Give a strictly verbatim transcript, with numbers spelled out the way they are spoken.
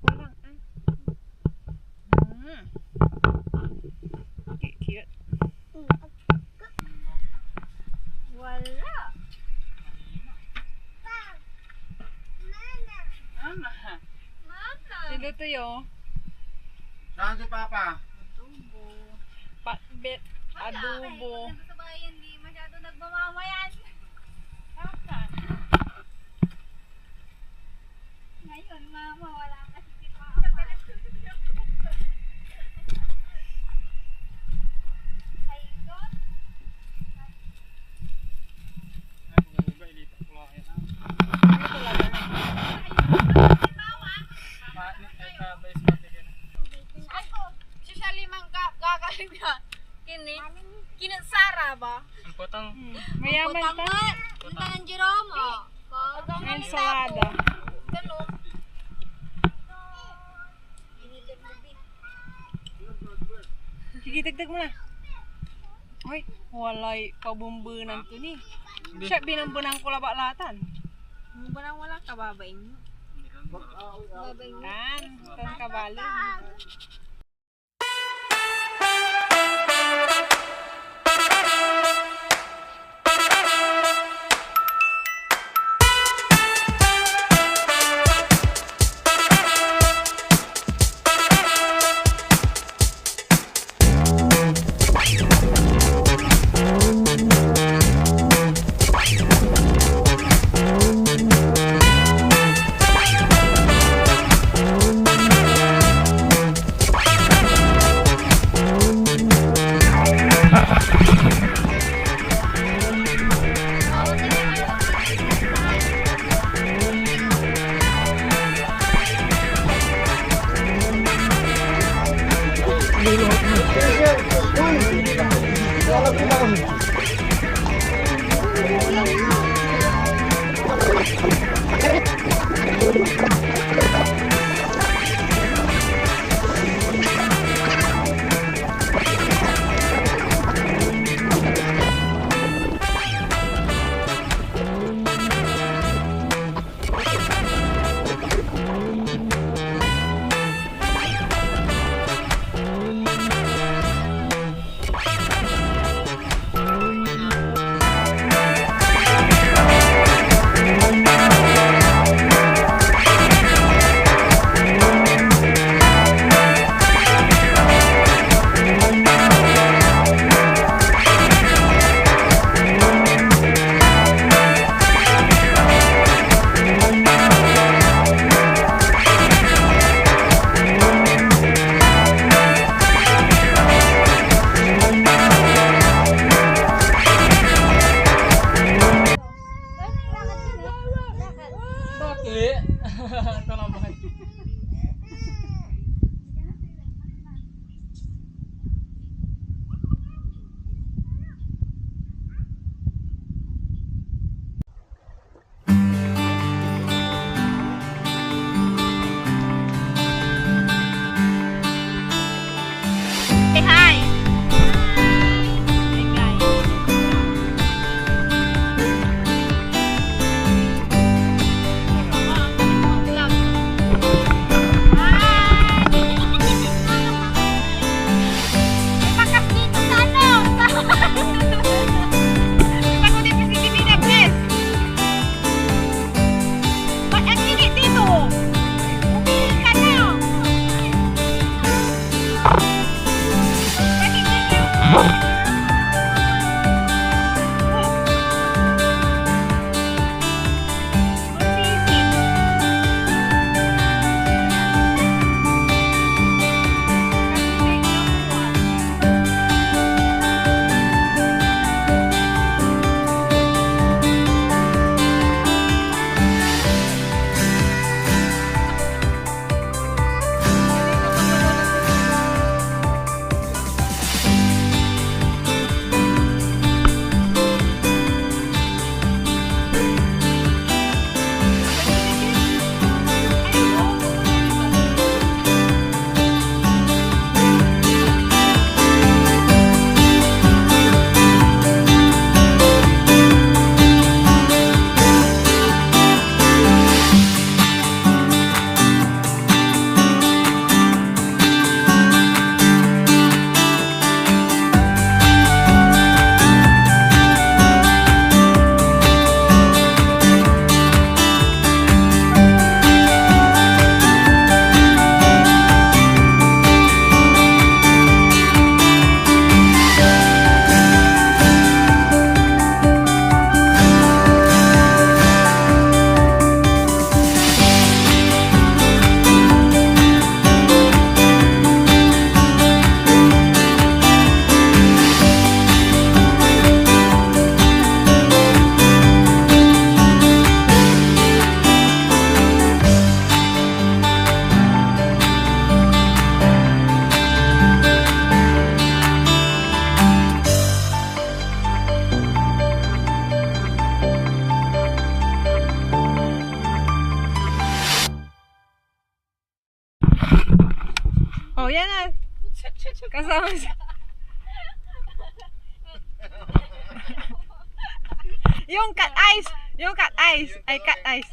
Walang, ah. Mm. Cute, cute. Wala. Mama. Mama. Sino to yo? Saan si Papa? Adobo. Pakbet, wala. Adobo. Ay, pag nandun sa bahay yan, di masyado nagmamamayan. Papa. Ngayon, mama, wala kasi si Papa. Ay, God. Ay, talaga na. Ay, ko. Siya siya limang ka-, kakalim niya. Kini, kini Sara ba? Ang potang. Hmm. Mayaman ta. Ang potang nga, ang tanang Jerome, oh. Ensalada. Ganun. Sige, dagdag mo na. Hoy, walay kabumbunan to ni. Siya, binambunan ko labat latan. Binambunan wala, kababaing mo. Babaing mo. Tan, tan kabalo. Oh, yan na. Kasama siya. Yung cut ice. Yung cut ice. Ay, cut ice.